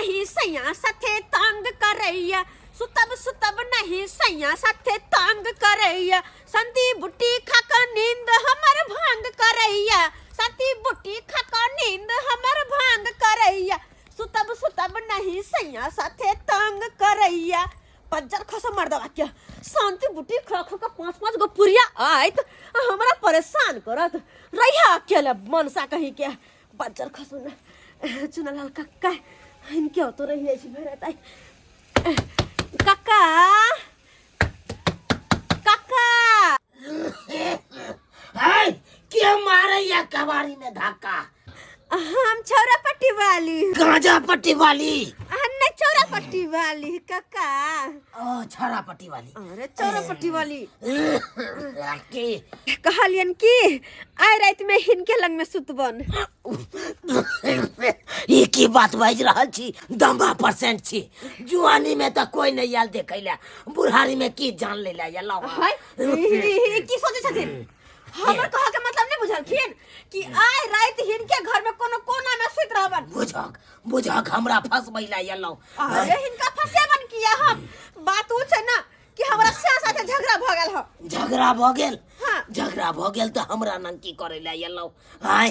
नहीं सैया साथे तंग करैया, सुतब सुतब नहीं सैया साथे तंग करैया, संती बुट्टी खाक नींद हमर भांग करैया, संती बुट्टी खाक नींद हमर भांग करैया, सुतब सुतब नहीं सैया साथे तंग करैया। पज्जर खस मर्दवा के शांति बुटी खा खा के पाँच पाँच गो पुरिया आयत आ हमरा परेशान करत रहिया अकेले मनसा कहीं के। बज्जर खसो न चुनालाल कक्का इनके तो रही जाइ छी भेरत आइ। कक्का कक्का है के मारैया कबाड़ी में धक्का? हम छौरा पट्टी वाली। गांजा पट्टी वाली? नहीं, चौरा पट्टी वाली कक्का। ओ छौरा पट्टी वाली। अरे चौरा पट्टी वाली। की कहलियन कि आइ राति में हिनके लग में सुतबन। ई की बात बाजि रहल छी? दम्बा परसेंट छी, जुआनी में तऽ कोई नहीं आयल देखै ला, बुढ़ारी में की जान ले ला ये लावा। हाय, ई की सोचै छथिन? हमर कह के मतलब नहीं बुझलखिन कि आइ राति हिनके घर में कोनो कोना में सुति रहबन। बुझक बुझक हमरा फंसबै ला एलौ। अरे हिनका फंसेबन किया हम? बात उ छै ना कि हमरा से साथे झगड़ा भ गेल ह। झगड़ा भ गेल? हाँ। झगड़ा भ गेल तऽ हमरा नंग की करै ला एलौ? आय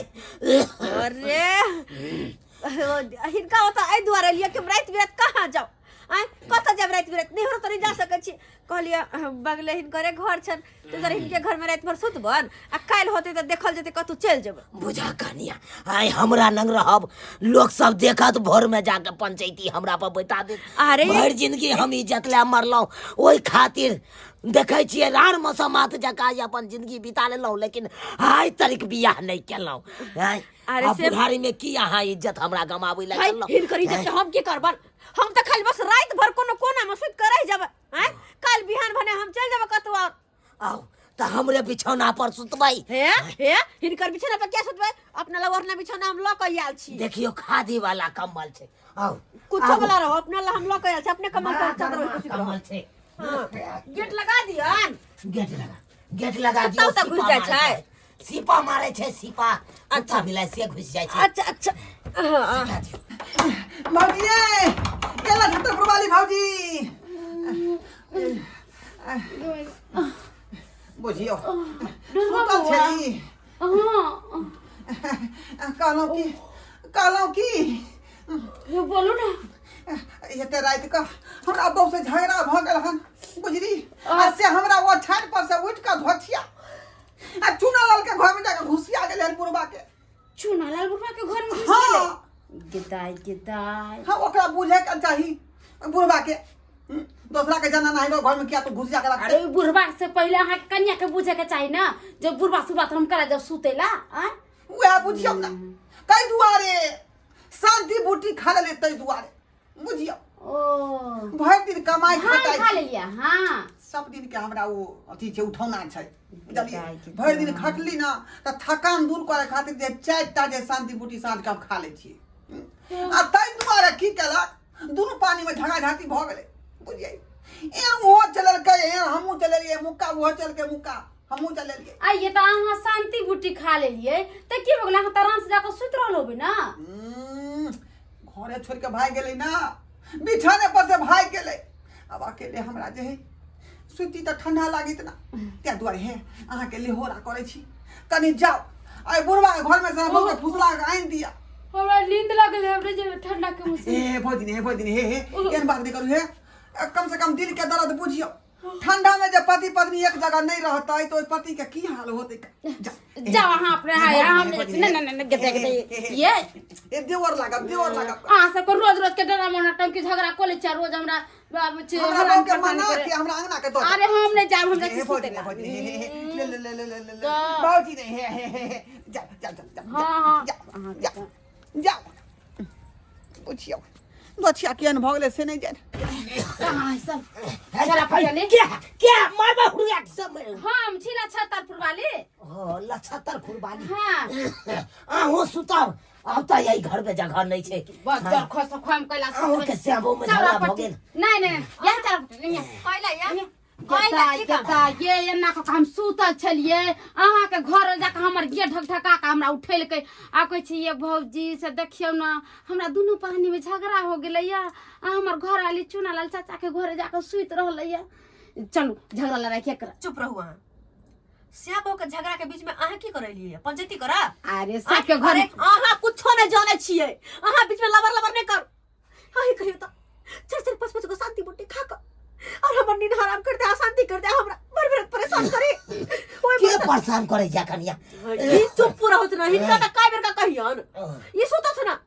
अरे हिनका ओतऽ एहि दुआरे एलियै कि हम राति बिराति कहाँ जाउ, आँय कतऽ जायब राति बिराति? नैहरो तऽ नहि जा सकै छी। कहलियै बगले हिनकरे घर छनि तऽ जरा हिनके घरमे राति भरि सुतबनि आ काल्हि होतै तऽ देखल जेतै, कतहु चलि जेबै। बुझा कनिया, आइ हमरा नंग रहब, लोक सब देखत, भोर में जाके पंचायती हमरा पर बैठा देत। अरे भरि जिंदगी हम इज्जत लए मरलहुँ, ओहि खातिर देखै छियै रान मसमात जकाँ जे अपन जिंदगी बिता लेलहुँ, लेकिन आइ तक बियाह नहि केलहुँ। आँय, अरे आ से बुढ़ारी में की अहाँ इज्जत हमरा गमाबै लए हाय, चललहुँ? हिनकर इज्जत के हम की करबन? हम तऽ खाली बस राति भर कोनो कोना में सुति कऽ रहि जेबै। आँय, काल्हि बिहान भने हम चलि जेबै कतहु आओर। आउ तऽ हमरे बिछौना पर सुतबै। हे हे, हिनकर बिछौना पर क्या सुतबै? अपना लग ओढ़ना बिछौना हम लऽ कऽ आयल छी। देखियौ खादी वाला कम्बल छै। आउ कुछो आबू। वाला रहो, अपना ला हम लऽ कऽ आयल छी, अपने कम्बल बड़ा पर चादर गरमा ओढ़ि कऽ सुति रहब। कम्बल छै। हाँ, गेट लगा दियन। गेट लगा, गेट लगा कुत्ता दियौ। उत्ता घुसि सीपा जाइ मारै छै। छै, सीपा मारै छै, सीपा। अच्छा बिलाइ से घुसि जाइ छै। अच्छा अच्छा, हाँ। लगा दियौ। भौजी ये केला छतरपुर वाली भौजी, बुझियौ सुतल छली। कहलहुँ की, कहलहुँ की, बोलू ना। एते राति कऽ हमरा बहू से झगड़ा भऽ गेल हन बुझली, आ से हमरा ओ छानि पर से उठि कऽ धोथिया आ चूना लाल के घर में जाके घुसिया गेल हन बुढ़बा के। चूनालाल बुढ़वा के घर में घुस हाँ। गेलै? गेदाय गेदाय। हाँ, ओकरा बुझे के चाही बुढ़बा के, दोसरा के जनाना है घर में किया तो घुस जाके रखते। अरे बुढ़वा से पहले अहाँ के कन्या के बुझे के चाही ना, जब बुढ़वा सुबह हम करा जब सुतेला। आँय वएह बुझियौ ना, ताहि दुआरे शांति बूटी खा लेले, ताहि दुआरे बुझियौ। ओ भरि दिन कमाइ भांग खटाइ खा लेलियै। हाँ सब दिन के हमरा ओ अथी छै, उठौना छै बुझलियै। भरि दिन खटली ना तऽ थकान दूर करे खातिर जे चारि टा जे शांति बूटी साँझ के हम खा लै छियै। आ ताहि दुआरे की केलक, दुनू पानी में झगड़ा झाँटी भऽ गेलै बुझलियै। एहन ओहो चलेलकै, एहन हमहूँ चलेलियै मुक्का, ओहो चलकै मुक्का, हमहूँ चलेलियै। आइए तऽ अहाँ शांति बूटी खा लेलियै तऽ की भऽ गेलै? अहाँ तऽ आराम से जाकऽ सुति रहल होबै ना। घरे छोड़ के भागि गेलै ना, बिछाने पर से भागि गेलै। आब अकेले हमरा जे है सुति तऽ ठंडा लागित ना, ताहि दुआरे हे अहाँके लेहोरा करै छी, कनि जाउ आइ बुढ़वा के घर में से हमर के फुसला के आनि दिअ। हमरा नींद लागल है, हमरे जे ठंडा के मौसम। हे भौजी, हे भौजी, हे हे, एहन बात नहि करू हे, कम से कम दिल के दर्द बुझियौ। ठंडा में जब पति पत्नी एक जगह नहीं रहता है तो पति के की हाल होते। जाओ अहाँ अपने। हाय हम नहीं नहीं नहीं, गदे गदे ये ए देवर लागब, देवर लागब। अहाँ सबके रोज रोज के डरामा नौटंकी झगड़ा कऽ लै छियै रोज हमरा बाबू छै, हमरा हैरान बहू के परेशान मना करे। के हमरा अंगना के दऽ। अरे हम नहीं जाब, हम हे जाके भौजी सुते ने भौजी, हे हे हे, ले ले ले ले ले ले ले। तऽ। भौजी ने हे हे हे हे, जा जा जा जा। हाँ, हाँ। जा जा जा, बुझियौ दोछिया केहन भऽ गेलै से नहि जानि। कहाँ है सब चला पहिले। क्या क्या मारबा हुड़िया के सब में? हम छी लछतर वाली। ओ लछतर खुरबाली। हाँ। अहूँ सुतब आब तऽ यही घर में जगह नहीं छै। बस डर खस खुआम कैला। अहूँ के श्यामो में झगड़ा भऽ गेल? नहीं नहीं, यहाँ चला पट्टी, यहाँ। कैला या आइ की काम? गेता ये एना कऽ कऽ हम सुतल छलियै अहाँके घर जाकऽ हमर गेट ढकढका कऽ हमरा उठेलकै आ कहै छै ये भौजी से देखियौ ने हमरा दुनू प्राणीमे झगड़ा हो गेलैया आ हमर घर वाली चुनालाल चाचाके घरे जाकऽ सुति रहलैया। चलू झगड़ा लड़ाई के कर। चुप रहू अहाँ। श्याम बाबू के झगड़ा के बीच में अहाँ की करलियै? पंचायती करा? अरे सबके घर अरे अहाँ कुछो नहीं जाने छियै, अहाँ बीच में लबर लबर नहीं करू। अहीं कहियो त चार चार पाँच पाँच गो शांति बुट्टी खा क और हमर नींद हराम कर दे, अशांति कर दे, हमरा भर भर परेशान करे। ओए के परेशान करे या कनिया? ई चुप पूरा होत ना, हिनका त काय बेर का कहियन, ई सुतत ना।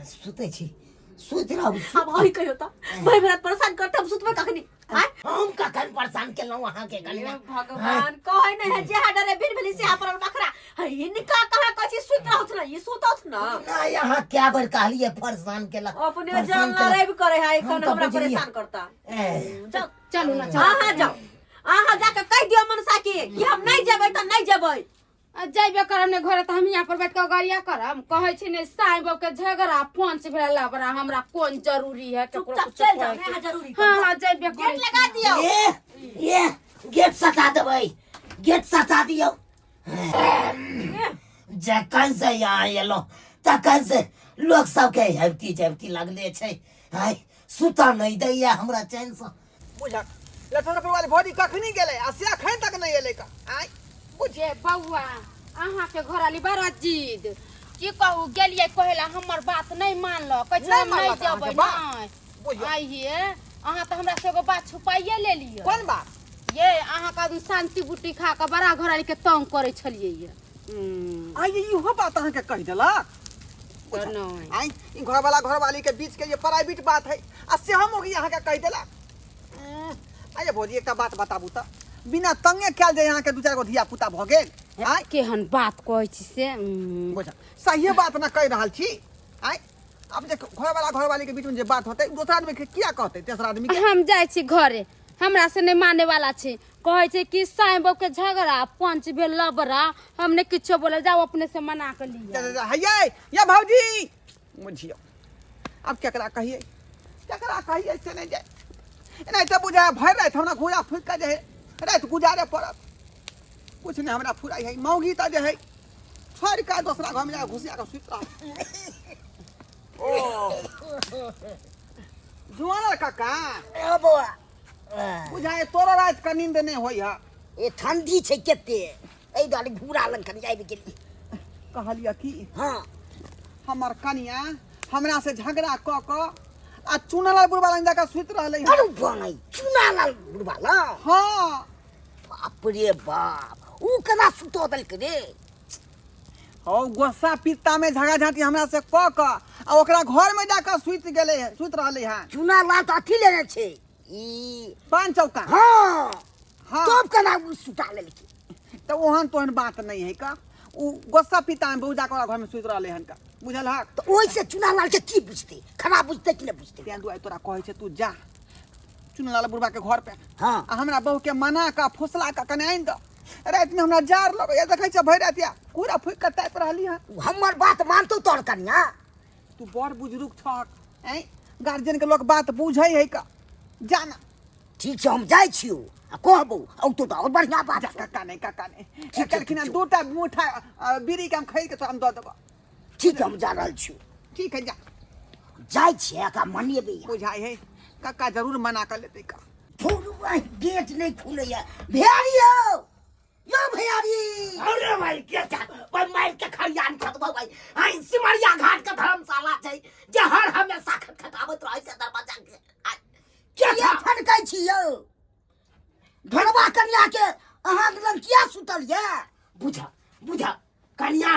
सुतै छी, सुति रहू। अब अहीं कहियो त भर भर परेशान करते, हम सुतबे कखनी? आय हम कखन परेशान केलहुँ अहाँके कनिया? भगवान कहै नहीं है जेहा डरे बिन भेली सेहा परल बखरा। है हिनका कहाँ कहै छी सुति रहत ना, ई सुतत ना। नहि, अहाँ कए बेर कहलियै परेशान केलक? अपने परेशान जान केलक। लड़ाई करे है हम एखन तऽ हमरा बुझलियै। परेशान करता। ए, जाओ। चलू ना, चलू। अहाँ जाओ, अहाँ जाके कहि दियौ मनसा के कि हम नहीं जेबै तऽ नहीं जेबै। आ जैबे करब ने घरे तऽ हम यहाँ पर बैठ के गरिया करब। कहै छी ने साई बाबू के झगड़ा पंच भेला लबड़ा, हमरा कोन जरूरी है केकरो चुपचाप कुछो चलि जाओ, कहै के। यहाँ जरूरी। हाँ हाँ, जैबे गेट करै। लगा दियौ। ए ए गेट सटा देबै, गेट सटा दियौ। जखन से यहाँ एलहुँ तखन से लोक सबके हेबती जेबती लगले छै, आइ सुतऽ नहि दैया हमरा चैनसँ। बुझक लठौरपुर वाली भौजी कखनी गेलै आ से अखन तक नहि एलै का? आँय बुझे बौआ, अहाँके घरवाली बड़ा जिद, की कहू, गेलियै कहै ला हमर बात नहि मानलक, कहै छै नहि हम नहि मानलक अहाँके जेबै। बात? नहि बुझियौ। आइये अहाँ तऽ हमरा से एगो बात छुपाइए लेलियै। कोन बात? ये अहाँके आदमी शांति बुटी खा कऽ बड़ा घरवाली के तंग करै छलियै ये। आइ इहो बात अहाँके कहि देलक? तऽ नहि। आइ ई घरवाला घरवाली के बीच के ये प्राइवेट बात है आ से हम ओहि अहाँके कहि देलक। आइये भौजी, एकटा बात बताबू तऽ बिना तंगे कयल जे अहाँके दू चारि गो धिया पुता भऽ गेल? आइ केहन बात कहै छी से। बुझ, सहिए बात ने कहि रहल छी। आइ आब जे घरवाला घरवाली के बीच में जे बात होतै, दोसर आदमी के किया कहतै? तेसर आदमी के। हम जाइ छी घरे, हमरा से नहि माने वाला छै। कहै छै कि साईं बाबू के झगड़ा पंच भेल लबड़ा, हम नहि किछो बोले, जाओ अपने से मना के लिअ। जा, जा, जा, हैयै या भौजी, बुझियौ आब केकरा कहियै, केकरा कहियै से नहि जाय। एनाहिते बुझाय भरि राति हमरा घूरा फूकि कऽ जे है राति गुजारे पड़त। कुछ नहि हमरा फुराइ है, मौगी तऽ जे है छोड़ि कऽ दोसरा घरमे जा घुसिया कऽ सुति रहल। ओ जुआनर काका, ए बौआ, बुझाय तोरो राति कऽ नींद नहि होइ है। ए ठंडी छै कते, एहि दुआरे घूरा लग कनि आबि गेली। कहलियै की? हाँ। हमर कनिया हमरा से झगड़ा कऽ कऽ आ चुनालाल बुढ़बा लग जाकऽ सुति रहलै हन। अरे बनै चुनालाल बुढ़बा लग? हाँ। बाप रे बाप, ऊ केना सुतऽ देलकै रे? हौ, गोस्सा पित्ता में झगड़ा झांटी हमरा से कऽ कऽ आ ओकरा घर में जाकऽ सुति गेलै हन, सुति रहलै हन। चुनालाल तऽ अथी लेने छै ई पान चौका। हाँ। हाँ। तब केना ऊ सुता लेलकै? तऽ ओहन तोहन बात नहि है का, उ गोस्सा पित्ता में बहुत जाकऽ ओकरा घर में सुति रहलै हन का, बुझल हक? तऽ ओहिसँ चुनालाल के की बुझतै, खराब बुझतै कि नहि बुझतै? तें दुआरे तोरा कहै छै तू जा चुनलाल बुढ़बा के घर पे। हाँ। आ हमरा बहू के मना कऽ फुसला कऽ कने आनि दऽ। राति में हमरा जार लगैया, देखै छियै भरि राति कूड़ा फूकि कऽ तापि रहली हन। उ हमर बात मानतौ तोहर कनिया? तू बड़ बुजुर्ग छहक, ऐं गार्जियन के लोक बात बुझै है का, जा ना। ठीक छै, हम जाइ छियौ आ कहबौ, औतौ तऽ आओर बढ़िआँ बात जा छौ। काका नहि, काका नहि। ठीक छै, कहलखिन ठीक छौ। दूटा मुठा बीड़ी के हम खरीद के तोरा हम दऽ देबऽ। ठीक है, हम जा रहल छियौ। ठीक है, जा। जाइ छियै, एकरा मनेबै। बुझाइ है काका जरूर मना कऽ लेतै का। छोड़ू, आइ गेट नहि खुलैया। भैयारी यौ, यौ भैयारी। अरे भाई के छै भाई, मारि के खरियान खतबो भाई। आइ सिमरिया घाट के धर्मशाला छै जे हर हमेशा खटखटाबैत रहै छै दरवाजा के। आइ के छै? फटकै छी यौ घरवा कन्या के, अहाँ लग किया सुतल ये? बुझ बुझ कन्या।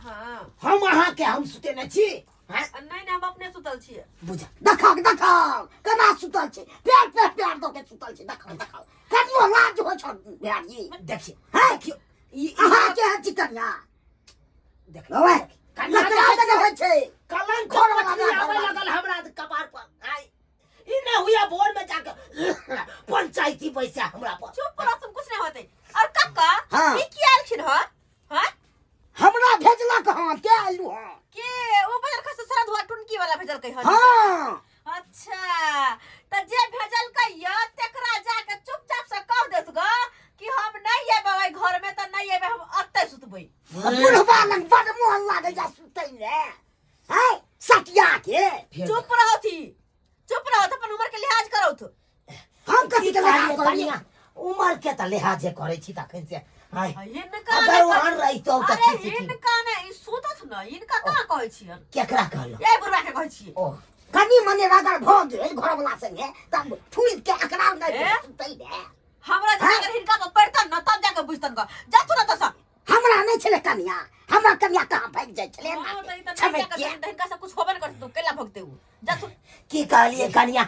हाँ। हम अहाँ के हम सुतेने छी? हैं? नहीं नहीं, हम अपने सुतल छियै। बुझ, देखक देखक केना सुतल छै, प्यार प्यार प्यार दऽ के सुतल छै। देखक देखक, कनियो लाज होइ छौ भैयारी? देखियौ हैं? देखियौ ई अहाँ के हन छी कन्या? देखियौ होवे कन्या कन्या देखै के होइ छै कलंक घर वाला पत्नी घर आबै वाला। लगल हमरा कपार पर। आइ ई नहि हुआ भोर में जाके पंचायती बैसे हमरा पर। चुप रह तुम, कुछ नहीं होते। और काका, हाँ। ई की आयल हन? हाँ? हमरा भेजलक हन, के आयलू हन? के ओ बजल खस शरद हुआ टुनकी वाला भेजलकै हन? हाँ। अच्छा, त जे भेजलकै य तेकरा जाके चुपचाप से कह बुढ़बा लग बड़ मोन लागैया सुतै ले है सटिया के चुप रहो थी चुप रहो अपन उम्र के लिहाज करो तो हम कथी के लिहाज कनिया उमर के त लिहाजे करै छी तखन से हाय हिनका अगर ओहन रहितौ त अरे की से की हिनका ने ई सुतत न हिनका कहाँ कहै छियन केकरा कहलौ ए बुढ़बा के कहै छियै ओ कनी मनी रगड़ भऽ गेल घरवला संगे तब फूल के अकरा नहि ए? सुतै ले हमरा जे अगर हिनका पर पड़तन न तब जाके बुझतन ग जा तू न तसा हमरा नहि छलै कनिया हमर कनिया कहाँ भागि जाइ छलै हाँ, त ई त छमकि नहीं जाके हिनका से कुछ होबे न करत तू केला भगते उ जा तू की कहलिए कनिया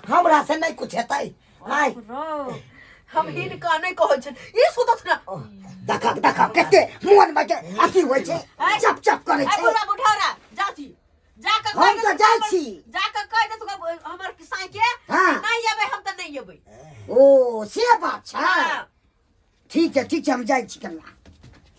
हमरा से नहीं कुछ हेतै आय रो हम हिनका नहीं कहै छियन ई सुतत न देखक देखक कते मोन में जे अथी होइ छै आय। चप चप करै ए छै बुढ़ा बुढ़ौरा जा छी जा के हम तऽ जाइ छी। जा के कह दे तू हमर साई के हाँ। नहीं एबै हम तऽ नहीं एबै ओ से बात छै हाँ ठीक छै ठीक छै हम जाइ छी कनिया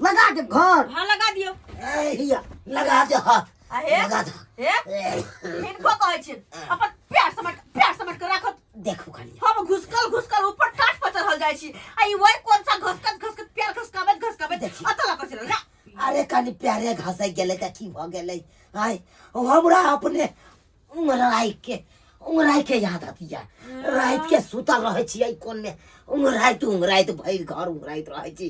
लगा देब घर हाँ लगा दियौ ए हिया लगा दे हाथ आ हे लगा दे हे हिनको कहै छियन अपन प्यार समट प्यार समट के राखत देखू कनिया हम घुसकल घुसकल ऊपर टाट पर चढ़ल जाइ छी आ ई वही कोन सा घसकत घसकत प्यार घसकाबैत घसकाबैत देखी। अतला पर चढ़ल जा अरे कनि प्यारे घसै गेलै तऽ की भऽ गेलै आय हमरा अपने उंगराइ के उंगराइ के याद अतिया राति के सुतल रहै छियै कोनमे उंगराइत उंगराइत भरि घर उंगराइत रहै छी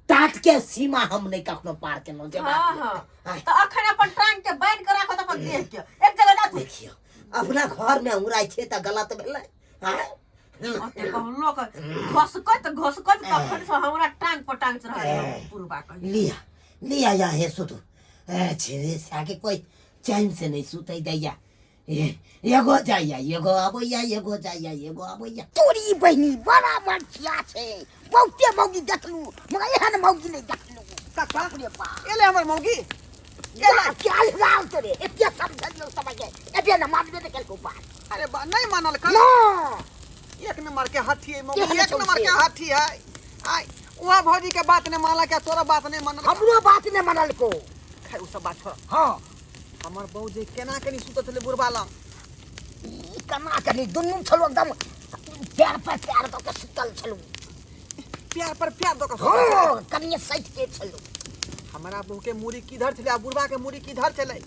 टाट के सीमा हम नहि कखनो पार केलहुँ जे हाँ बात हाँ आय। तऽ अखन अपन टांग के बान्हि के राखत अपन देह के एक जगह जा तू देखियौ अपना घरमे उंगराइ छियै तऽ गलत भेलै आय ओते कहलो के घसकत घसकत तखन से हमरा टांग पर टांग चढ़ा पुरबा कही लिया लिया या हे सुतू ए छिरे साके कोई चैन से नहीं सुतै दैया ए एगो जाइया एगो अबैया एगो जाइया एगो अबैया तोरी बहिनी बड़ा मरचिया छै बहुते मौगी देखलू मगर एहन मौगी नहि देखलू काका बाप रे बाप एले हमर मौगी एला क्या लाल तोरे एते समझलियौ समझ एबे न मानबे ने केलकौ बात अरे बा नहीं मानल कर ना एक नंबर के हाथी है मौगी केहन एक नंबर के छौ से? हाथी है आय वहाँ भौजी के बात नहीं मानल क्या तोरा बात नहीं मानल हमरो बात नहि मानलको खैर उ सब बात छोड़ हाँ हमर बहू जे केना कनी सुतत छलै बुढ़बा लग ई केना कनी दुनू छलौ एकदम पैर पर पैर दऽ के सुतल छलौ प्यार पर प्यार दऽ के सुतल छलै। हाँ कनिए सटि के छलौ हमरा बहू के मूड़ी किधर छलै आ बुढ़बा के मूड़ी किधर छलै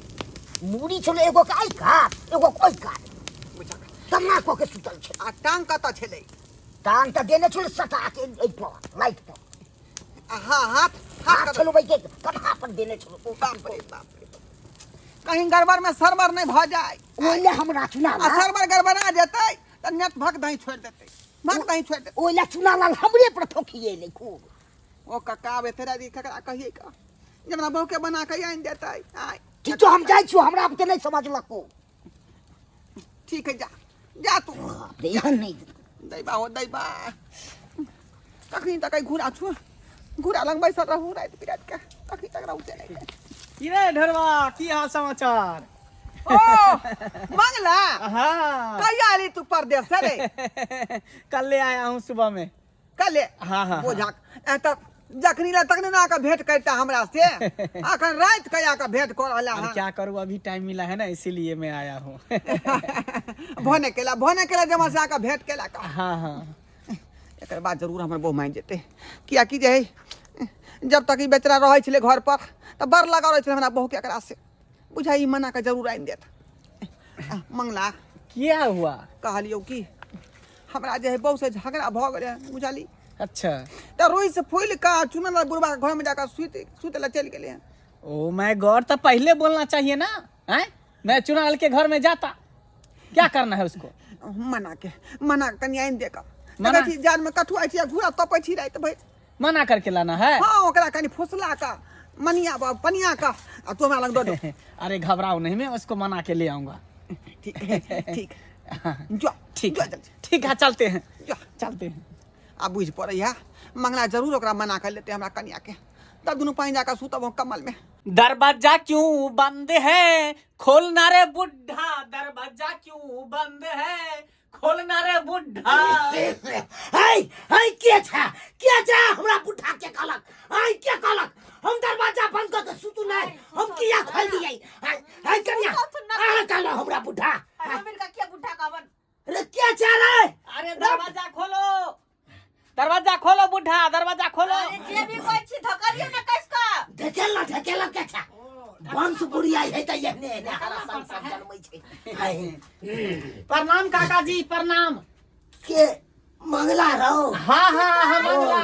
मूड़ी छलौ एगो के एहि कात एगो के ओहि कात बुझक तना कऽ के सुतल छलौ आ टांग कतऽ छलै टांग तऽ देने छलौ सटा के एहि पर लाइट पर आ हाँ हाथ हाथ हाथ कतऽ छलौ भाई के कन्हा पर देने छलौ ओ बाप रे बाप रे कहीं गड़बड़ में सरबर नहीं भऽ जाय ओहि हमरा चुना आ सरबर गड़बड़ा जेतै तऽ नेट भक दही छोड़ि देतै भक दही छोड़ि देतै ओहि लए चुना लाल हमरे पर ठोकिए खूब ओ कक्का आब एते राति ककरा कहियै का जे हमरा बहू के बना के आनि देतै आय ठीक छौ हम जाइ छियौ हमरा आबके नहि समझलको ठीक है जा जा तू बाप रे एहन नहि दैबा हो दैबा कखनी तक घूरा छू घूरा लग बैसल रहू राति बिराति के कखनी तक रहू से नहि की रे ढेरवा की हाल समाचार ओ मंगला हाँ कहिया अली तू परदेश से रे कल ले आया हूँ सुबह में कले हाँ, हाँ, बोझा ए त जखनी ला तखनी ना आके भेंट करता हमरा से अखन राति के आके भेंट कर रहला अरे हँ क्या करूँ अभी टाइम मिला है ना इसीलिए मैं आया हूँ भने केला भने केला जमा से आके भेंट केला का हाँ हाँ एकर बाद जरूर हमर बहू मानि जेतै कियाकि जे है जब तक ई बेचारा रहै छलै घर पर तऽ बड़ लगाव रहै छलै हमरा बहूके एकरा से बुझाइ ई मना कऽ जरूर आनि देत मंगला क्या हुआ कहलियौ कि हमरा जे है बहू से झगड़ा भऽ गेलै बुझली अच्छा तऽ रोइ से फूलि कऽ चुनल बुढ़बा के घरमे जाकऽ सुति सुतै लए चलि गेलै हन ओ my God तो पहले बोलना चाहिए ना हैं मैं चुनाल के घर में जाता क्या करना है उसको मना के मना के कनि आनि दे कऽ मना? देखै छी जाड़मे कठुआइ छी आ घूरा तपै छी राति भरि मना करके लाना है हाँ ओकरा कनि फुसला कऽ मनिया पनिया कऽ आ तू हमरा लग दऽ दे अरे घबराओ नहीं मैं उसको मना के ले आऊंगा ठीक ठीक जो ठीक जो है जल्दी ठीक है चलते हैं जो चलते हैं आ बुझि पड़ैया मंगला जरूर ओकरा मना कर लेतै हमरा कनिया के तब दुनू पानि जाकऽ सुतब हम कमल में दरवाजा क्यों बंद है खोलना रे बुढ़ा दरवाजा क्यों बंद है खोलना रे बुढ़ा है है के छा के छा हमरा बुढ़ा के कहलक है के कहलक हम दरवाजा बंद कर के सुतू नहीं हम किया खोल दिए है है कन्या अहाँ कहलो हमरा बुढ़ा हम इनका क्या बुढ़ा कहबन अरे के छा रे अरे दरवाजा खोलो दरवाजा खोलो बुढ़ा दरवाजा खोलो अरे जे भी कोई छी धकलियो ना कस का ढकेल ढकेल के छै वंश बुढ़िया है त एहने एहने हरा सन सब जन्मै छै हाय, प्रणाम काका जी प्रणाम। के मंगला रहो? हाँ हाँ हम मंगला।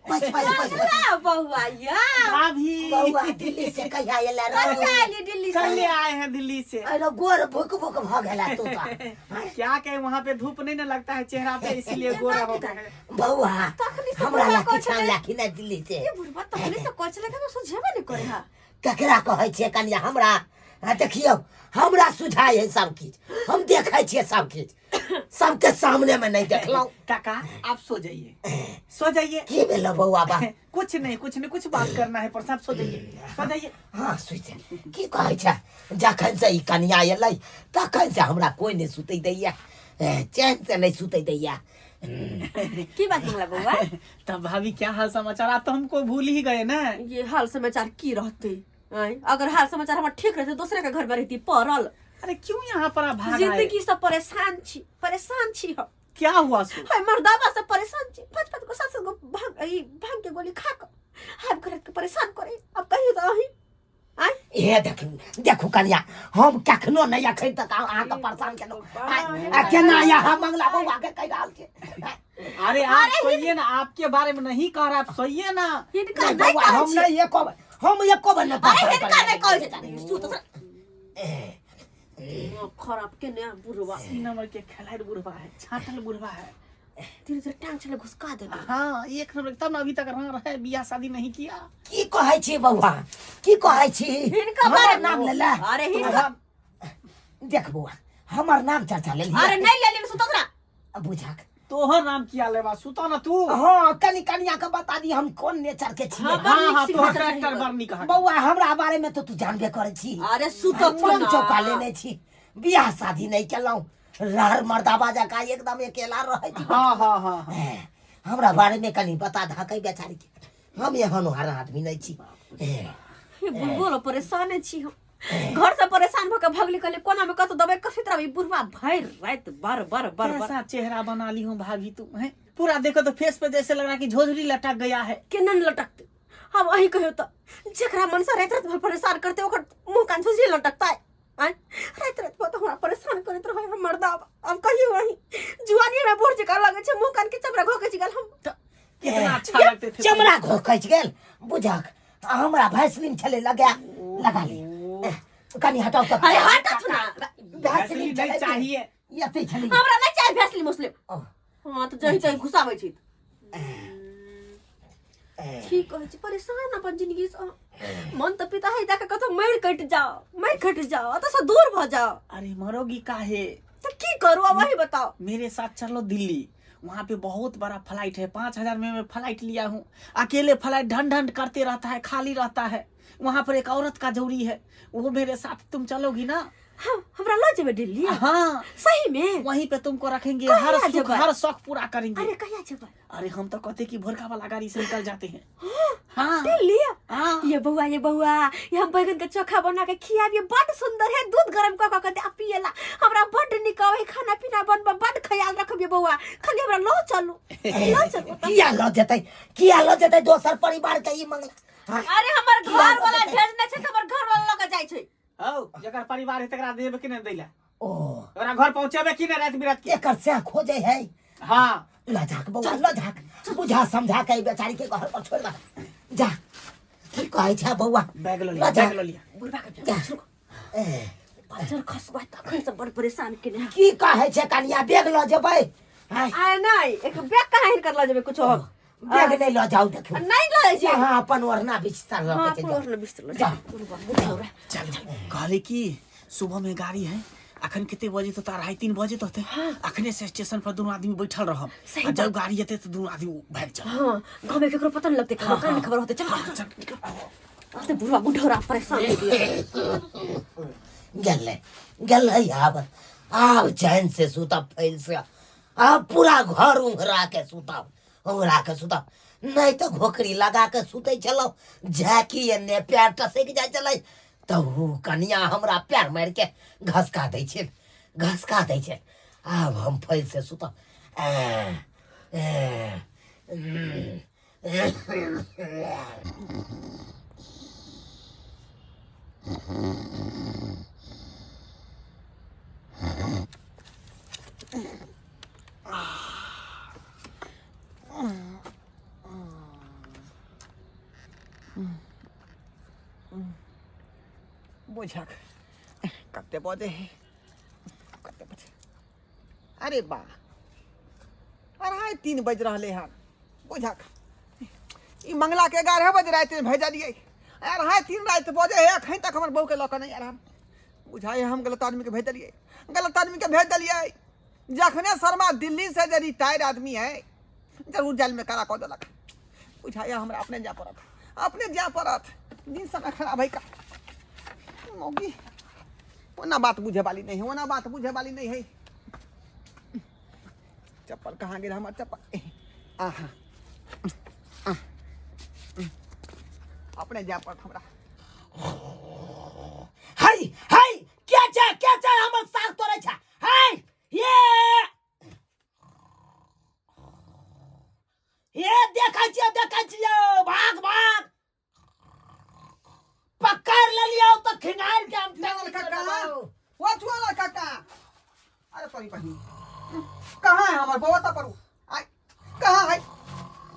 बस बस बस बस। मंगला बौआ या भाभी। बौआ दिल्ली से कहिया एला रहो? कहिया एली दिल्ली से? कल आए हैं दिल्ली से। अरे गोर भुक भुक भ गेला तू त। क्या कहे, वहाँ पे धूप नहीं ना लगता है चेहरा पे, इसीलिए गोरा हो गया है। बौआ तखनी से हमरा बुढ़बा ला कहै किछु छलै। आनलखिन हेँ दिल्ली से? ए बुढ़बा तखनी से कहै छलै कि हमरा सुझेबे नहि करे हा। ककरा कहै छियै कनिया? हमरा आ देखियौ, हमरा सुझाय है सब किछु, हम देखै छियै सब किछु, सबके सामने में नहीं देखलहुँ। काका आप सो जाइए, सो जाइए। की भेलो बौआ बा? कुछ नहीं कुछ नहीं, कुछ बात करना है पर साहब, सो जाइए सो जाइए। हाँ सुति की कहै छै, जखन से ई कनिया एलै तखन से हमरा कोई नहीं सुतै दैया, चैन से नहीं सुतै दैया। की बात मंगला बौआ? तब भाभी क्या हाल समाचार? आप तो हमको भूल ही गए ना। ये हाल समाचार की रहते? आँय, अगर हाल समाचार हमर ठीक रहते दूसरे के घर में रहती पड़ल। अरे क्यों यहाँ पर आप भाग आए? जिंदगी से परेशान छी, परेशान छी हम। क्या हुआ सो? हाय मर्दाबा से परेशान छी, पाँच पाँच गो सात सात गो भांग, ई भांग के गोली खा के हाय घर के परेशान करे। अब कहियो तो अही आँय? हे देखू देखू कनिया, हम कखनो नहीं अखन तक अहाँके परेशान केलहुँ। आ केना यहाँ मंगला बौआ के कहि रहल छै? अरे आप सोइए ना, आपके बारे में नहीं कह रहा, आप सोइए ना। हिनका नहीं नहीं बौआ, कहै हम छी। नहीं एको बेर, हम एको बेर नहीं अरे परेशान हिनका नहीं करियै। कहै छी। सुत खराब के ने बुढ़वा। तीन नंबर के खिलाड़ी बुढ़वा है, छाटल बुढ़वा है। धीरे धीरे टांग छले घुसका देलक। हाँ एक नंबर, तब ना अभी तक रह रहे, बियाह शादी नहीं किया। की कहै छी बौआ, की कहै छी? हिनका हमर बारे नाम लेला? अरे हिनका देख बौआ, हमर नाम चर्चा लेली? अरे नहीं लेली, सुतत ना। बुझाक तोहर नाम किया लेबा, सुता ना तू। हाँ कनी कनिया के बता दी हम कोन नेचर के छियै। हाँ, हाँ हाँ नीक तोहर सिखाता कैरेक्टर नहीं। बड़ नीक है। बौआ हमरा बारे में तो तू जानबे करै छी। अरे सुतत मन ना। चौका लेने छी, बियाह शादी नहीं केलहुँ, रहर मर्दाबा जकाँ एकदम अकेला रहै छी। हाँ हाँ हाँ हाँ। हमरा बारे में कनी बता धकै बेचारी के, हम एहन ओहन आदमी नहीं छी। हे बुढ़बो ल परेशाने छी हम, घर से परेशान भऽ के भगली, कहले कोना में कतौ दबाई कसैत रहब, ई बुढ़वा भरि राति बर बर बर बर। कैसा चेहरा बना ली हूँ भाभी तू है, पूरा देखो तो फेस पे जैसे लग रहा कि झोझरी लटक गया है। केना ने लटकते? हम अही कहियो तऽ जेकरा मन से राति राति भर परेशान करते ओकर मुंह कान झोझरी लटकता है? आँय, राति राति भर तऽ हमरा परेशान करैत रहै हम मर्दाबा। अब कहियो अही जुआनी में बूढ़ जकाँ लगै छै, मुंह कान के चमड़ा घोकैत गेल हम। तो कितना अच्छा लगते थे। चमड़ा घोकैच गेल बुझक, हमरा भैसलिन छलै लगा लगा ली, कनी हटाउ तऽ। अरे हटत ना। भैसलिन वैसलीन नहीं चाहिए। एतै छलै। हमरा नहीं चाही भैसलिन मुस्लिम। ओ, हाँ तऽ जही तही घुसाबै छी। ठीक कहै छी, परेशान अपन जिंदगी से मन तऽ पिता है जाके कतौ मरि कटि जाओ, मरि कटि जाओ, ओतऽ से दूर भऽ जाओ। अरे मरोगी काहे? तऽ की करू अब वही बताओ। मेरे साथ चलो दिल्ली, वहाँ पे बहुत बड़ा फ्लाइट है, 5000 में मैं फ्लाइट लिया हूँ, अकेले फ्लाइट ढन ढन करते रहता है, खाली रहता है। वहाँ पर एक औरत का जरूरी है, वो मेरे साथ तुम चलोगी ना? हाँ, हमरा लऽ जेबै दिल्ली? हाँ। सही में? वहीं पे तुमको रखेंगे, कहिया हर सुख जेबै? हर शौक पूरा करेंगे। अरे कहिया जेबै? अरे हम तो कहते कि भोरका वाला गाड़ी से निकल जाते हैं। हाँ दिल्ली? हाँ। ये बौआ, ये बौआ, ये हम बैगन के चोखा बना के खियाबिए, बड सुंदर है, दूध गरम कऽ कऽ के दे आ पियला, हमरा बड नीक आबै खाना पीना बनबऽ, बड ख्याल रखब ये बौआ, खाली हमरा लऽ चलू, लऽ चलू। किया लऽ जेतै, किया लऽ जेतै दोसर परिवार के ई मंगला? हाँ, अरे हमर किया घर लऽ वाला जेतै? भेजने छै तऽ हमर घर वाला लऽ के जाइ छै। हौ, जकर परिवार है तकरा देबे कि नहीं दैला? ओ ओकरा घर पहुंचेबे कि नहीं रात बिरात के? एकर सएह खोजै है। हाँ। लऽ जाक बौआ, लऽ जाक, बुझा समझा के ई बेचारी के घर पर छोड़ दे जा। की कहै छै बौआ? बैग लऽ लिया। लऽ जा। बैग लऽ लिया। बुढ़बा के जा। ए, बजर खसबा तखन से बड़ परेशान केने है। की कहै छै कनिया, बैग लऽ जेबै? आँय, आय नहीं, एक बैग कहाँ हिनकर लऽ जेबै कुछो हम। बैग नहीं लऽ जाउ देखू। नहीं लऽ जाइ छियै। अहाँ अपन ओढ़ना बिस्तर लऽ हाँ के अपन जाउ। ओढ़ना बिस्तर लऽ जाउ। जाउ। बुढ़बा, बुढ़बा। चलो कहले कि सुबह में गाड़ी है, अखन कते बजे तो 2:30-3 बजे तो होते, अखने से स्टेशन पर दोनों आदमी बैठल रहब सही आ जब गाड़ी एते तो दोनों आदमी भाग चल। हाँ, गाँव में केकरो पता नहीं लगते, कहाँ कहाँ खबर होते। चल चल चल, आते बुढ़वा बुढ़ौरा परेशान हो गया। गेलै गेलै, आब आब चैन से सुतब, फैल से आब पूरा घर उंघरा के सुतब, उंघरा के सुतब। नहीं तऽ घोकरी लगा के सुतै छलहुँ, झाँकी एन्ने पैर टसकि जाइ छलै तऽ उ कनिया हमरा पैर मारि के घसका दै छै, घसका दै छै। आब हम फैल से सुतब। ए, ए, उम, बुझक कते बजे है कते बजे अरे बा 3:30 बज रहले हन बुझक ई मंगला के 11 बजे राति में भेजलियै 3:30 राति बजे है अखन तक हमर बहू के लऽ कऽ नहि आयल हन बुझाइ हम गलत आदमी के भेज देलियै गलत आदमी के भेज देलियै जखने शर्मा दिल्ली से जे रिटायर आदमी है जरूर जेल में काला कऽ देलक बुझाइए हमरा अपने जाय पड़त अपने जाय पड़त दिन समय खराब है का मौगी ओना बात बुझे वाली नहीं है ओना बात बुझे वाली नहीं है चप्पल कहाँ गेल हमर चप्पल आहा अपने जाय पड़त हमरा हाय हाय के छै के छै हमर साग तोड़ै छै हाय ये ये देखै छियौ देखै छियौ भाग भाग पकड़ लेलियौ तऽ खिंगार के हम चुआलाल टांगि काका देबौ। ओ चुआलाल काका अरे तोरी बहिन कहाँ है हमर बौआ तऽ परू आय कहाँ है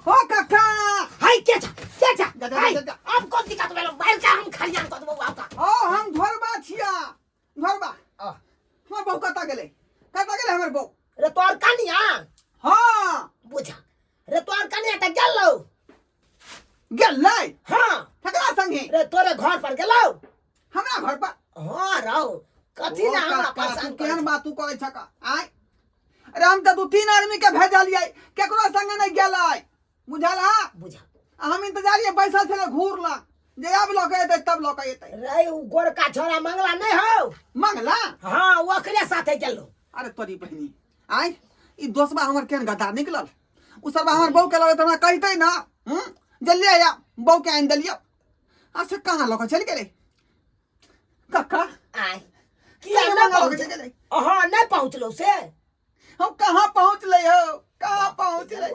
हो काका हाय के छ के छ जा, जा, हाय जा, जा। अब कोन दिक्कत भेलो मार के हम खलियान कऽ देबौ आब तऽ ओ हम घरबा छिया घरबा हमर बहू कतऽ गेलै कतऽ गेलै हमर बहू रे तोर कनिया हाँ बुझा रे तोर कनिया तऽ गेलौ गेलै हाँ ककरा संगे रे तोरे घर पर गेलौ हमरा घर पर हाँ रौ कथी ओ ला हमरा काका, परेशान तू करै केहन छी? बात तू करै छक आय अरे हम तऽ दू तीन आदमी के भेजलियै केकरो संगे नहि गेलै बुझल हा बुझा आ हम इंतजारिये बैसल छलै घूर लग जे आब लऽ के एतै तब लऽ के एतै रे उ गोरका छोरा मंगला नहीं हौ मंगला हाँ ओकरे साथे गेलौ अरे तोरी बहिनी आय ई दोसबा हमर केहन गद्दार निकलल उ सरबा हमर बहू के लगे तऽ हमरा कहितै ना हूँ जल्दी आया बहू के आनि देलियौ आ से कहाँ लऽ के चलि गेलै कक्का आय किया केना नहीं लऽ के पहुँच चलि गेलै हाँ नहीं पहुँचलो से हम कहाँ पहुँचलै हो कहाँ पहुँचलै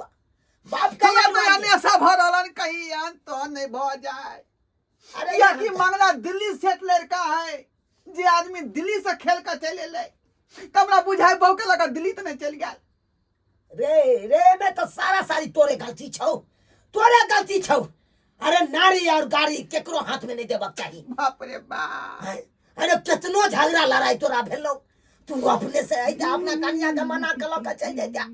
बाप के हमरा याद तो मार नेशा भऽ रहल कहीं आन तो नहीं भऽ जाए अरे या कि मंगला दिल्ली सेट लड़का है जे आदमी दिल्ली से खेल के चलि एलै तऽ हमरा बुझाइ बहू के लगा दिल्ली तऽ नहि चलि गेल रे रे में तो सारा सारी तोरे गलती छौ तोरे गलती छौ अरे नारी और गाड़ी केकरो हाथ में नहीं देबक चाही बाप रे बाप अरे कितनो झगड़ा लड़ाई तोरा भेलो तू अपने से अइता अपना कनिया के मना के लऽ के चलि जइता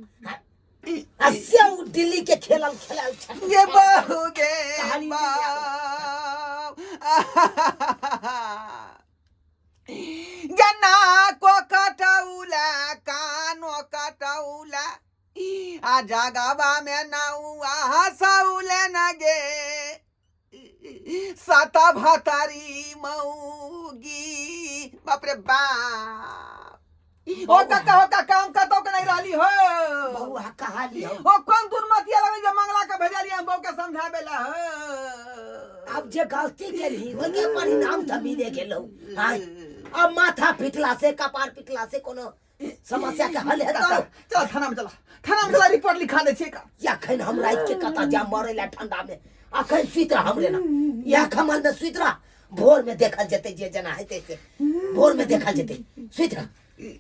आ से उ दिल्ली के खेलल खेलाल छै ये बहू गे कहानी नहीं बाप जना को कटौला कानो कटौला आ जगवा में नौआ हसौले न गे साता भातारी मौगी बाप रे बाप ओ काका हो काका हम कतौ के नहीं रहली हो बउआ कहाली हो ओ कौन दुर्मतिया लगे जे मंगला के भेजलियै हम बहू के समझाबे ला हो अब जे गलती केलही ओहिके परिणाम तऽ मिले गेलौ आँय अब माथा पिटला से कपार पिटला से कोनो समस्या के हल हेतौ चल चल थाना में चला थाना में चला रिपोर्ट लिखा दे छियै का अखन हम राति के कतऽ जायब मरै लए ठंडा में अखन सुति रह हमरे ना इएह खमल में सुति रह भोर में देखल जेतै जे जेना हेतै से भोर में देखल जेतै सुति रह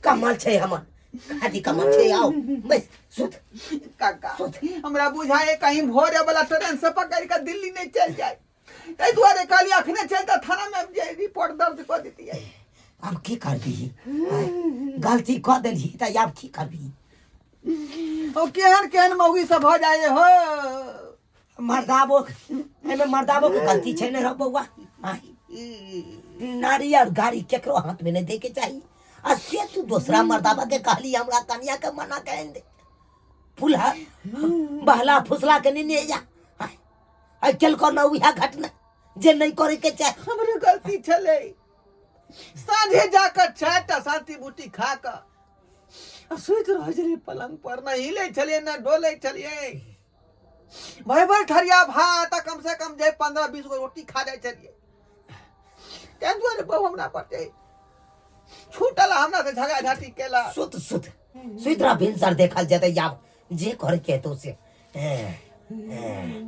कमल छै हमर खादी कमल छै आओ बैस सुत काका सुत। हमरा बुझाए कहीं भोरे वाला ट्रेन से पकड़ के दिल्ली नहीं चल जाए ताहि दुआरे कहलियै अखने चलते थाना में जे रिपोर्ट दर्ज कऽ देतियै आब की करबही आँय? गलती कऽ देलही तऽ आब की करबही ओ केहन केहन मौगी सब भऽ जाए हो मर्दाबो एहिमे मर्दाबो के गलती छै ने रौ बौआ आँय? नारी और गाड़ी केकरो हाथ में नहीं दे के चाही आ से तू दोसरा मर्दाबा के कहली हमरा कनिया के मना के आनि दे फुलहा बहला फुसला के नहीं जा आइ केलको न उएह घटना जे नहीं करे के चाही हमरे गलती छलै साँझे जाकऽ चारिटा शांति बूटी खा कऽ आ सुति रहै छलियै पलंग पर न हिले छलियै न डोलै छलियै भरि भरि थरिया भात आ कम से कम जे 15-20 गो रोटी खा जाइ छलियै ताहि दुआरे बहु हमरा पर जे छूटल आ हमरा से झगड़ा झाटी केला सुत सुत सुति रह भिनसर देखल जेतै आब जे करे के हेतौ से ए, ए।